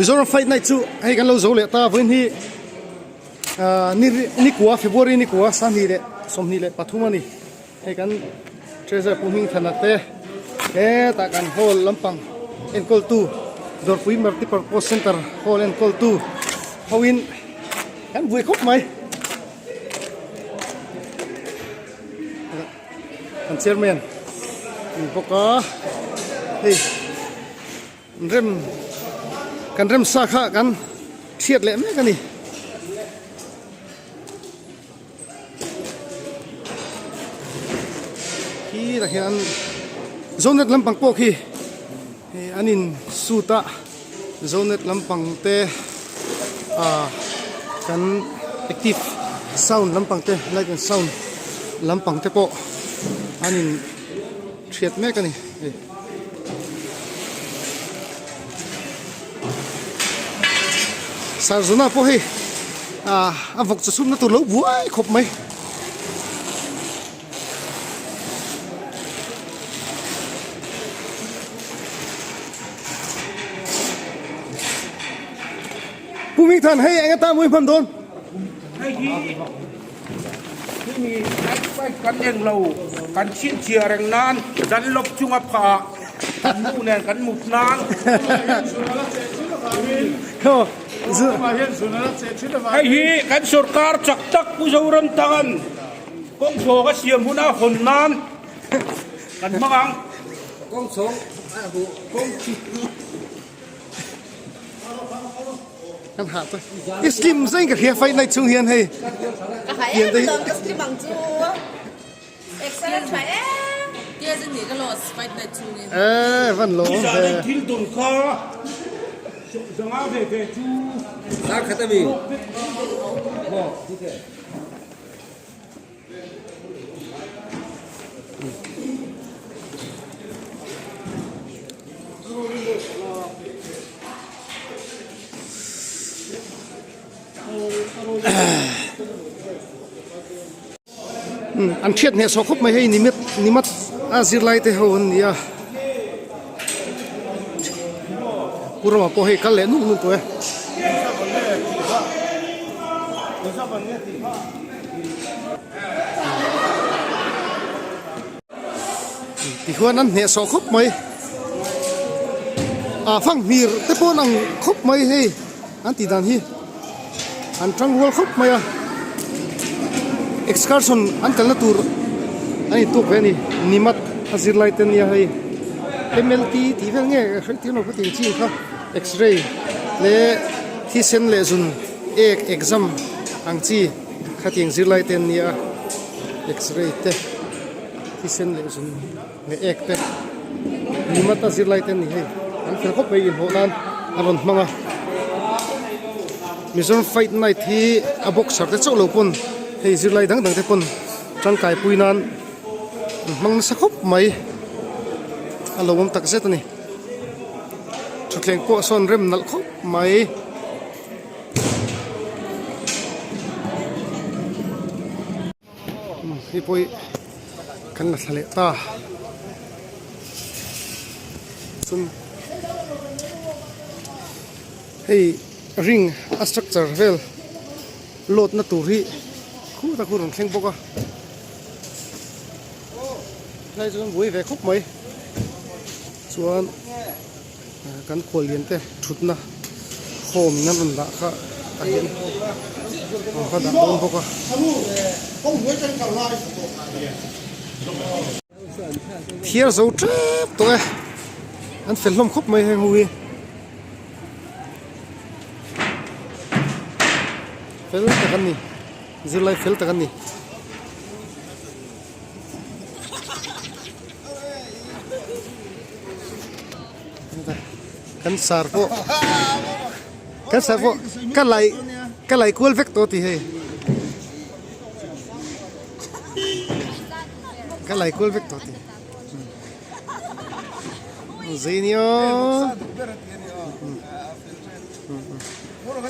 Mizoram Fight Night chu hei kan lo zo leh ta vawiin hi ah ni nikua February nikua 2023 a ni. Hei kan Treasure Pu Hmingthana te hetah kan hall lampang enkawltu Dawrpui Multipurpose Centre hall enkawltu hoin kan buai khawp mai. Kan chairman ni bawk a hei rem kan rem sa kha kan thiat leh mek a ni. Khi tah hian zonet lampang pawh khi an in suit a zonet lampang te ah kan active sound lampang te light and sound lampang te pawh an in thiat mek a ni hei. Sarzuna pawh hei ah a vawk chaw chhumna tur lo buai khawp mai. Pu Mingthan hei eng atan mawi hman dawn? Hei hi hemi kan eng lo kan chhinchhiah reng nan dan lawp chunga phah kan nu nen kan mut nan. Hei hi kan sorkar chak tak Pu Zoram tan kawngchhawng a siam huna hawn nan kan hmang ang. Kawngchhawng a huh kawngchhit. Kan hah chu i slim zeng ka hria fight night chhung hian hei. Ka ha em lawm ka slim ang chu. Excellent tha em. Tia zin ni ka los fight night chhung in. Eh van lawm ve. Nizan in thil dawng kha zanga ve ve chu. Zar khat ami. An hriat hneh sawh khawp mai hei nimet nimat a zirlai te ho an ni a pu rama pawh hei kal leh nuk nuk tawh e. Tichuan an hneh sawh khawp mai ah fanghmir te pawh an ang khawp mai hei an tih dan hi an tang rual khawp mai a excursion an kalna tur an intuk ve a ni nimat a zirlai te ania hei M_L_T tih vel nge ka hriat tir lo ka tih ang chi kha x-ray leh thisen leh zun ek exam ang chi khatiang zirlai te an nia x-ray te thisen leh zun leh ek te nimata zirlai te an ni hei an fel khawp mai inhlawh nan a rawn hmang a Mizoram fight night hi a boxer te chauh lo pawn hei zirlai dang dang te pawn tangkai pui nan an hmang nasa khawp mai a lo awm tak zet a ni thutthleng pawh sawn rem nalh khawp mai. Hei pawh hi kan la thla leh ta chuan hei ring a structure vel load na tur hi khutah khu rawn thleng bawk a helai chu an buai ve khawp mai chuan. Kan khuallian te thutna home in an rawn dah kha tah hian an va dah dawn bawk a. Thiar zo tep tawh e an fel hlawm khawp mai heng ho hi fel tak an ni zirlai fel tak an ni. Kan sar pawh kan sar pawh ka lai ka lai kual vek tawh tih hei ka lai kual vek tawh tih zei nia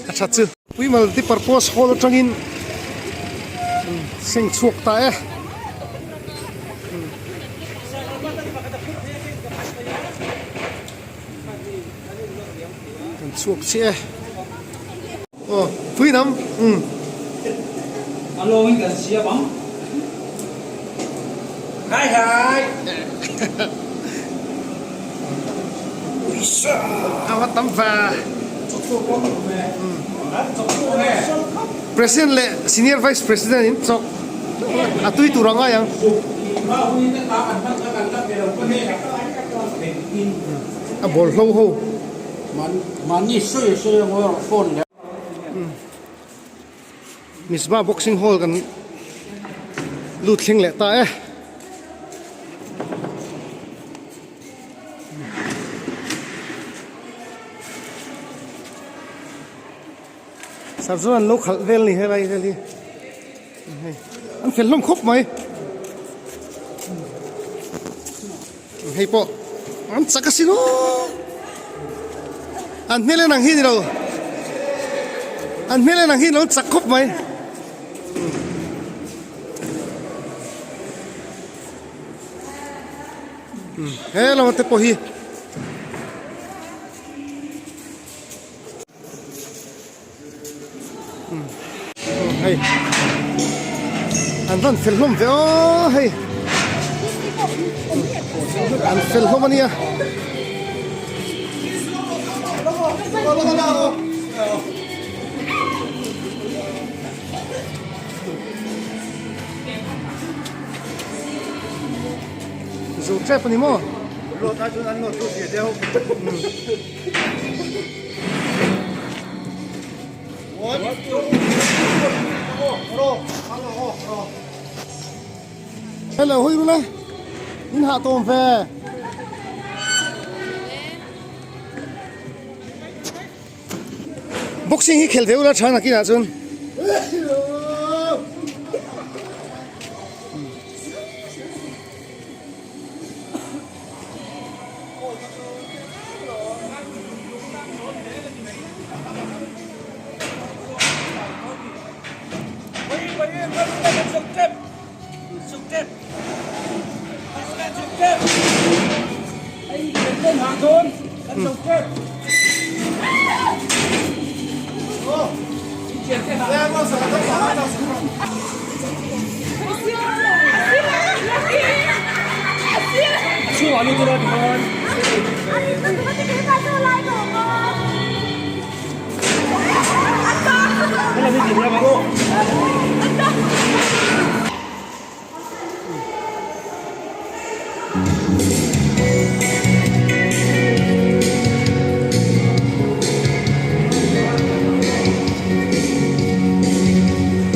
a tha chu pui multipurpose hall atangin seng chhuak ta e. Kan Chhuak chiah e. Aw pui nam umm. A lawngin kan siam ang. Hai hai. Uisa. A va tam va. President leh Senior Vice President in chawk a tui tur a ngai ang. A bawlhlo ho. Misbah boxing hall kan lut thleng leh ta e. Sir chuan an lo khalh vel ni helai vel hi hei an fel hlawm khawp mai hei pawh an chak asin aw an hmel en ang hi ni lo an hmel en ang hi lo chak khawp mai he lamah te pawh hi. Hei an rawn fel hlawm ve aw hei an fel hlawm a nia. Zo tep a ni maw? Hello hui rula in hạ tôm về boxing hi khel ve ula tha nakinah chuan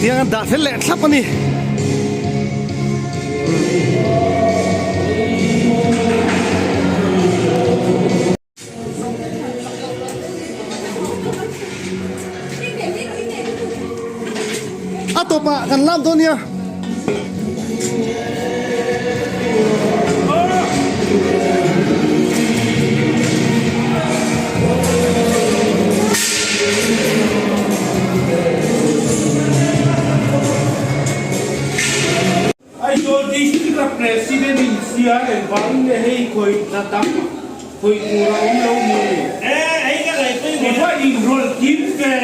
Tiang an dah fel leh thlap a ni. A tawpah kan lak dawn nia. Aizawl District a President in sia engvangin nge hei khawih hna dang khawih tur a awm lo ni? I va inrawlh kim ve.